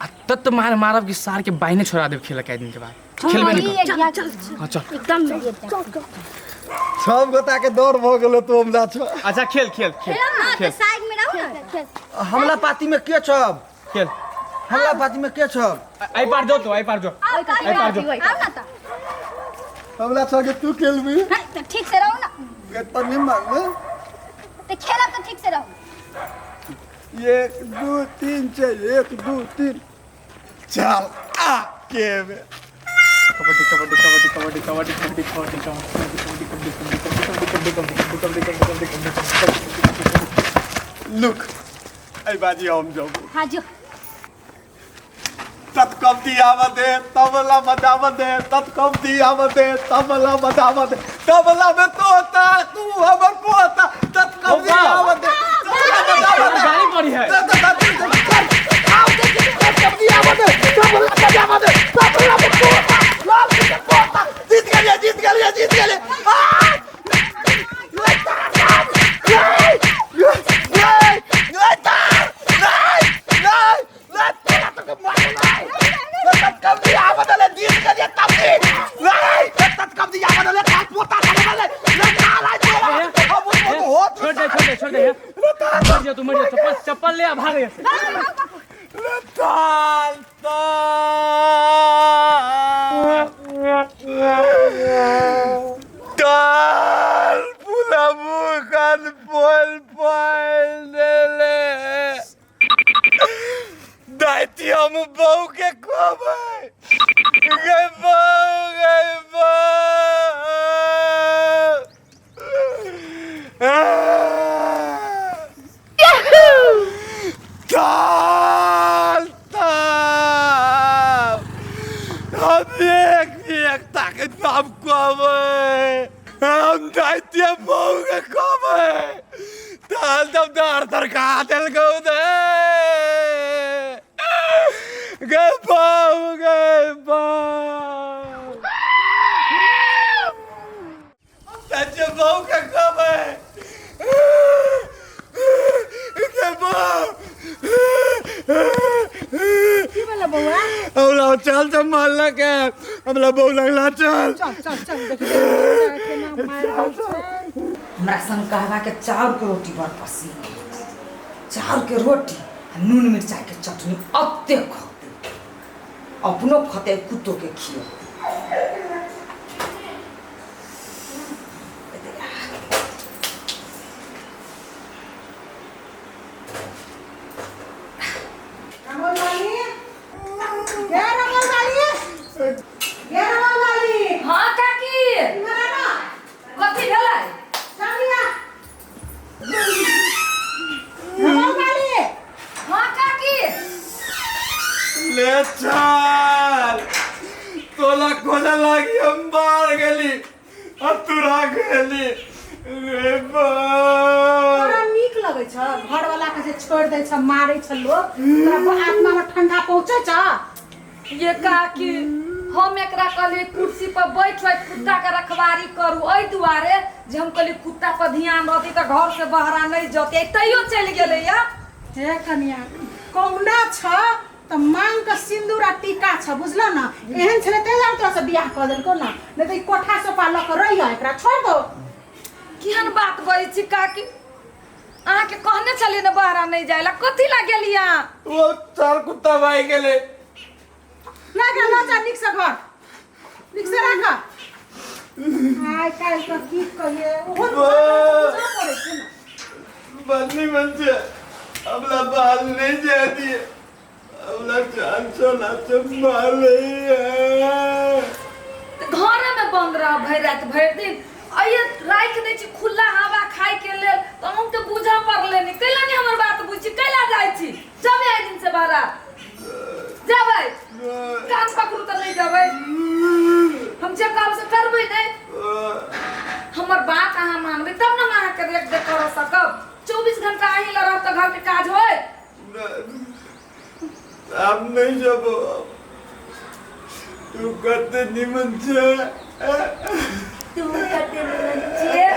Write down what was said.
आ तत मार मारब कि सार के बाइने छोड़ा देब खेल के दिन के बाद खेलबे नहीं कर। चल चल हाँ चल एकदम सब गोटा के दौड़ भऽ गेलो तू हमरा छ। अच्छा खेल खेल खेल। हां खेल। तो साइड में रहो ना। हमला पाती में के छब? खेल। हमला पाती में के छब? आई पार जो तो आई पार जो। आओ आई पार जो। आओ ना तो। हमला छ के तू खेलबी? हां तो ठीक से रहो ना। गेट पर नहीं मारने। तो खेला तो ठीक से रहो। 1 2 3 4 1 2 3 4 आ के बे। कबड्डी कबड्डी कबड्डी कबड्डी कबड्डी कबड्डी कबड्डी कबड्डी कबड्डी कबड्डी कबड्डी कबड्डी कबड्डी कबड्डी कबड्डी। लुक आई बाजी हम जब हां जो तत कबड्डी आवा दे तबला बजावा दे तत कबड्डी आवा दे तबला बजावा दे तबला में तोता तू हमर पोता तत कबड्डी आवा दे तबला बजावा दे। गाली पड़ी है। तत कबड्डी आवा दे तबला बजावा दे तबला में तोता लाल के पोता। जीत गेलिए जीत गेलिए जीत गेलिए। छोड़ दे छोड़ दे छोड़ दे मर जा तू मर जा। चप्पल चप्पल ले आ भाग यहाँ से। ताल ताल पूरा मुखान पोल पोल देले दाइती हम बहू के कहबै गे बहू गे बहू। ताल ताल हम एक एक ताकत हम कहबै हम दाइती बहू के कहबै ताल तब दार तरका देलकौ दे गे बहू गे बहू। सच्चे बहू के कहबै गे बहू। की भेलै बौआ? हमरा चल चल मारलक है हमरा बहू लगला चल चल चल चल देखी केना मारि रहल छै। हमरा संग कहबा के चाउर के रोटी बड़ पसीन है। चाउर के रोटी आ नून मिरचाई के चटनी अते खते अपनो खते कुत्तो के खियो। रंगोल वाली गे रंगोल वाली गे रंगोल वाली। हां काकी इम्हर आ ना। कथी भेलै? सामने आ। रंगोल वाली। हां काकी ले चल तोला कोला लागी हम बाहर गेली अब तुरा गेली रे बा। तोरा नीक लगै छ घरवाला के जे छोड़ि दै छ मारै छ लोक तोरा आत्मा में ठंडा पहुँचै छ? ये काकी हम एकरा कहलिए कुर्सी पर बैठ कुत्ता के रखवारी करू एहि दुआरे जे हम कहलिए कुत्ता पर ध्यान रहती तऽ घर से बहरा नहीं जते तैयो चलि गेलै या। हे कनिया कहुना छ त मांग के सिंदूर आ टीका छ बुझल न। एहन छलै तै दुआरे तोरा से बियाह कऽ देलकौ न, नहीं तऽ ई कोठा सोफा लऽ कऽ रहिह एकरा छोड़ि दो। केहन बात बजै छी काकी? अहाँके कहने छलियै ने बहरा नहीं जाय ला कथी ला गेलियै अहाँ? वो चार कुत्ता भाई गेले। लऽ जा लऽ जा नीक से घर नीक से राख। आइ काल्हि के की कहिए ओहो बुझऽ पड़ै छै न। बदली मन से हमला बाल नहीं जाती हमला चाल चला मार रही है। घरे में बंद रह भरि राति भरि दिन अइये राखि दै छी खुला हवा खाय के लेल तऽ हम तऽ बुझऽ पड़लै नहि कैला नहि हमर बात बुझै छी कैला जाइ छी? जेबै एहि दिन से बहरा जेबै कान पकड़ू तऽ नहि जेबै हम जे कहब से करबै नहि। हमर बात अहाँ मानबै तब ने हम अहाँके रेख देख करऽ सकब। 24 घंटा अहीं लग रहब तऽ घरके काज होय? हम नहीं जबो तू कते निमन छे तू कते निमन छे।